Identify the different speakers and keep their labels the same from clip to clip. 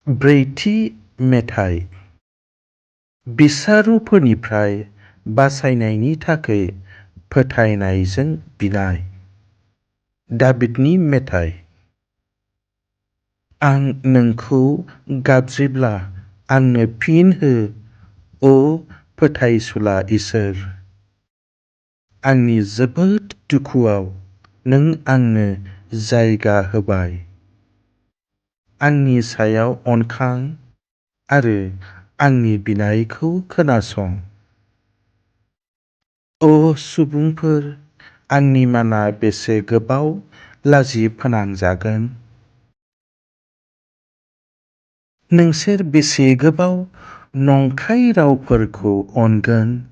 Speaker 1: ब्रैथि मेथाइ। बिसारुफोरनिफ्राय बासायनायनि थाखाय फोथायनायजों बिनाय। दाबिदनि मेथाइ। आं नोंखौ गाबज्रिब्ला आंनो फिन हो, अ फोथायसुला इसोर। आंनि जोबोद दुखुआव नों आंनो जायगा होबाय। आंनि सायाव अनखां आरो आंनि बिनायखौ खोनासं। अ सुबुंफोर, आंनि मानआ बेसे गोबाव लाजि फोनांजागोन? नोंसोर बेसे गोबाव नंखाय रावफोरखौ अनगोन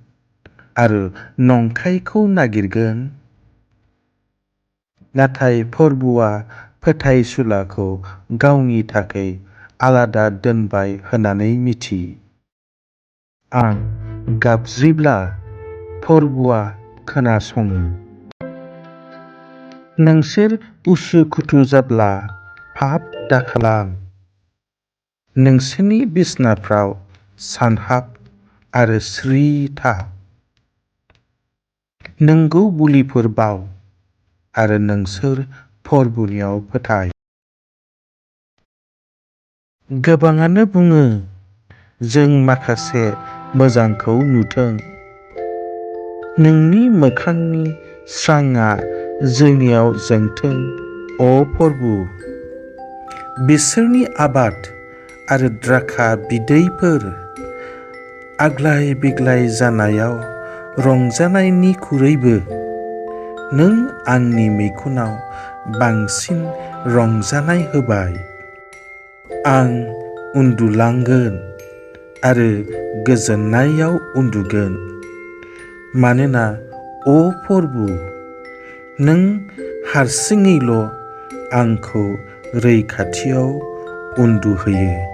Speaker 1: आरो नंखायखौ नागिरगोन? नाथाय प्रभुआ फोथायसुलाखौ गावनि थाखाय आलादा दोनबाय होननानै मिथि। आं गाबज्रिब्ला प्रभुआ खोनासङो। नोंसोर उसुखुथु जाब्ला पाप दाखालाम। नोंसोरनि बिसनाफ्राव सानहाब आरो स्रि था। नंगौ बुलिफोर बाव आरो नोंसोर प्रभुनियाव फोथाय। गोबाङानो बुङो, जों माखासे मोजांखौ नुथों। नोंनि मोखांनि स्रांआ जोंनियाव जोंथों, अ प्रभु। बिसोरनि आबाद आरो द्राक्षा बिदैफोर आग्लाय बिग्लाय जानायाव रंजानायनिख्रुइबो नों आंनि मैखुनाव बांसिन रंजानाय होबाय। आं उन्दुलांगोन आरो गोजोननायाव उन्दुगोन, मानोना अ प्रभु, नों हारसिङैल' आंखौ रैखाथियाव उन्दुहोयो।